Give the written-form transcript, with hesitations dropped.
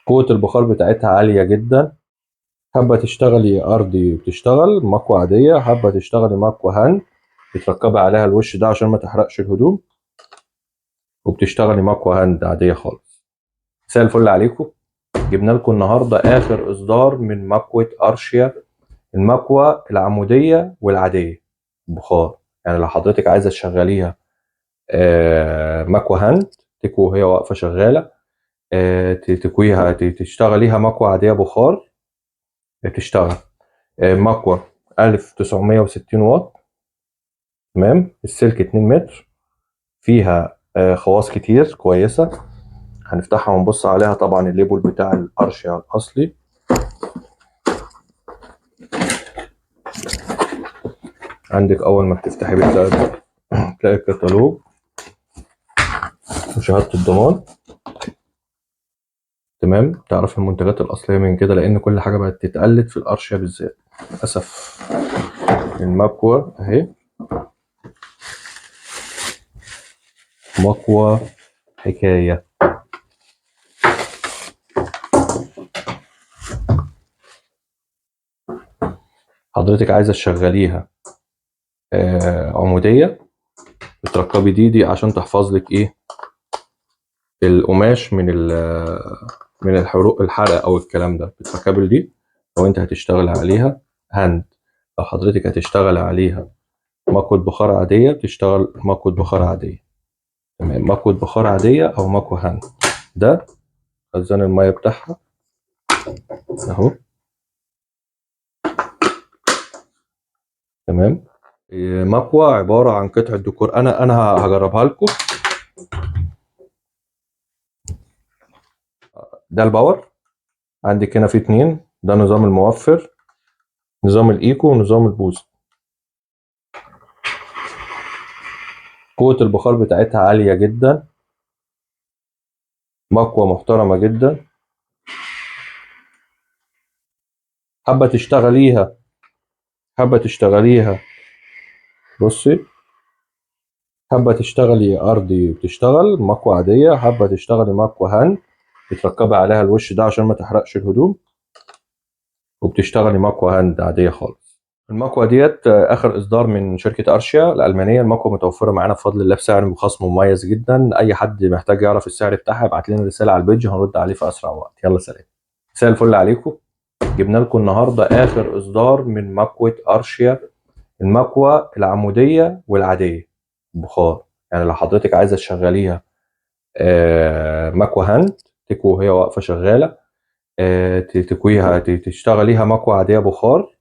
قوة البخار بتاعتها عالية جدا. حابة تشتغلي أرضي بتشتغل مكوة عادية، حابة تشتغلي مكوة hand بتركبي عليها الوش ده عشان ما تحرقش الهدوم، وبتشتغلي مكوة hand عادية خالص. مساء الفل عليكم. جبنا لكم النهارده آخر إصدار من مكوة أرشيا، المكوة العمودية والعادية بخار. يعني لو حضرتك عايزة تشغليها مكوة hand تكوي وهي واقفة شغالة، تكويها، تشتغليها مكوة عادية بخار بتشتغل. مكوة 1960 واط، تمام. السلك 2 متر، فيها خواص كتير كويسة، هنفتحها ونبص عليها. طبعا ال label بتاع الأرشيا الأصلي. عندك أول ما بتفتحي بتلاقي الكتالوج وشهادة الضمان، تمام. تعرف المنتجات الأصلية من كده، لأن كل حاجة بقت تتقلد في الأرشيا بالذات للأسف. المكوة أهي، مكوة حكاية. حضرتك عايزة تشغليها، عمودية، بتركبي دي عشان تحفظ لك إيه القماش من من الحروق، الحرق او الكلام ده. بتركبي دي لو انت هتشتغل عليها هاند. لو حضرتك هتشتغل عليها مكوة بخار عادية بتشتغل مكوة بخار عادية، تمام. مكوة بخار عادية او مكوة هاند. ده خزان المية بتاعها اهو، تمام. مكوة عبارة عن قطعة ديكور. انا هجربها لكم. ده ال power عندك هنا في 2، ده نظام الموفر، نظام ال eco، ونظام ال boost. قوة البخار بتاعتها عالية جدا، مكوة محترمة جدا. حابة تشتغليها، بصي، حابة تشتغلي أرضي بتشتغل مكوة عادية، حابة تشتغلي مكوة hand بتركبي عليها الوش ده عشان ما تحرقش الهدوم، وبتشتغلي مكوة hand عادية خالص. المكوة ديت آخر إصدار من شركة أرشيا الألمانية. المكوة متوفرة معانا بفضل الله بسعر وخصم مميز جدا. أي حد محتاج يعرف السعر بتاعها يبعت لنا رسالة على ال page، هنرد عليه في أسرع وقت. يلا سلام. مساء الفل عليكم. جبنا لكم النهارده آخر إصدار من مكوة أرشيا، المكوة العمودية والعادية بخار. يعني لو حضرتك عايزة تشغليها، مكوة hand تكوي وهي واقفة شغالة، تكويها، تشتغليها مكوة عادية بخار